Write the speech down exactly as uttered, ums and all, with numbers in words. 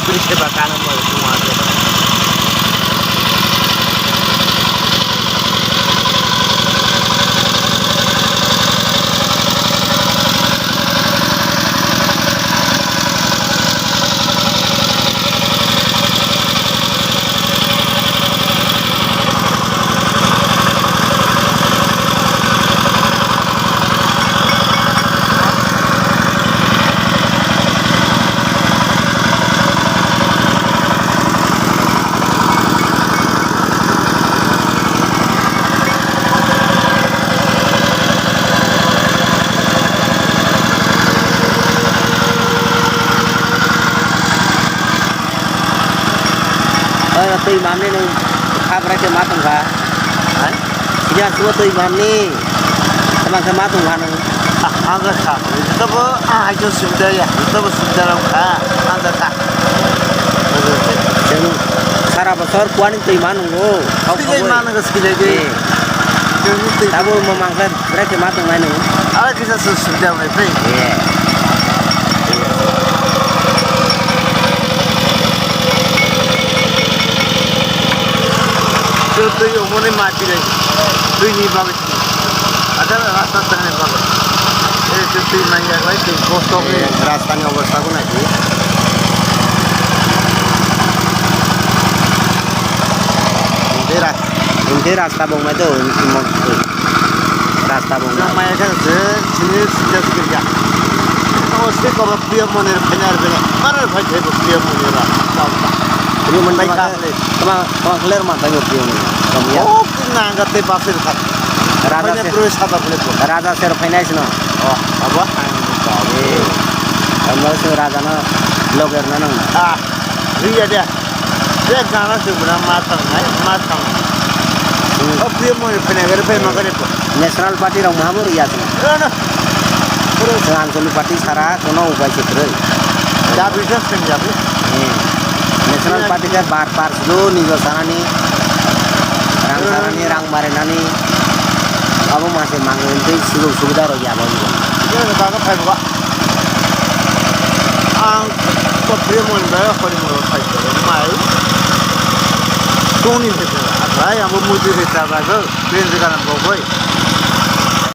Bini seba kanam mo tuma. Oi, twi manni nung kha bwrwi khe ma tong kha. Hai? Sida subo twi manni. Tama khe ma tong kha nung. Ah, ang kha. Jotobo, ah, hai to subida ya. Jotobo subida rok kha. Ang kha. Chwng sara bosor kuani twi ma nungo. Kok Twi kok mano khe swkilai di. Eh. Chwng twi. Tabo mo mangkha. Bwrwi khe ma tongnai nung? Ala kisa su subida wngnai tei. Ye. Twi twi omoni ma twi lai. Twi ni bagwi. Ada rasta tangni bagwi. Eh, twi twi manya lai twi kosto khe. Ye, rasta ni obostha bo nai di. Twi rak. Hwnkhe rasta bo wngnai do, hwnkhe mo-, rasta bo wngnai. Maya khe se sini sida sikirka. O se koba Priya Mondir phainar bele. Marar phai thaibo Priya Mondir ba. Priya Mondir Bai ma kha. Kha le. Tama, tama clear man thaibo Priya Mondir. Tama ya. O nanga te basir kha. Raja Phai se, pro saba bele ko. Raja ser phainai sino. O, abo ang ko. Eh. Amo se raja no loger na nang. Ah, riya dia. Je gana se buna ma thang nai, ma thang. Hmm. O Priya Mondir phene gare phai ma gare ko. National Party rok maha bo riya sina. No, no. Sing Ancholi Party sara kono upai se kwrwi. Da bisa sing ya. Hmm. National Party khe bar bar sudo nijo sanani, rang sanani, rang barinani. Abo ma se mangwi tei sujuk subida rok ya bo. Ini baga phai ba. Ang to Priya Mondir bai Horimoro phai ko mai. Toni se. Akhai abo mudi se ta ba go. Benji kana bogoi.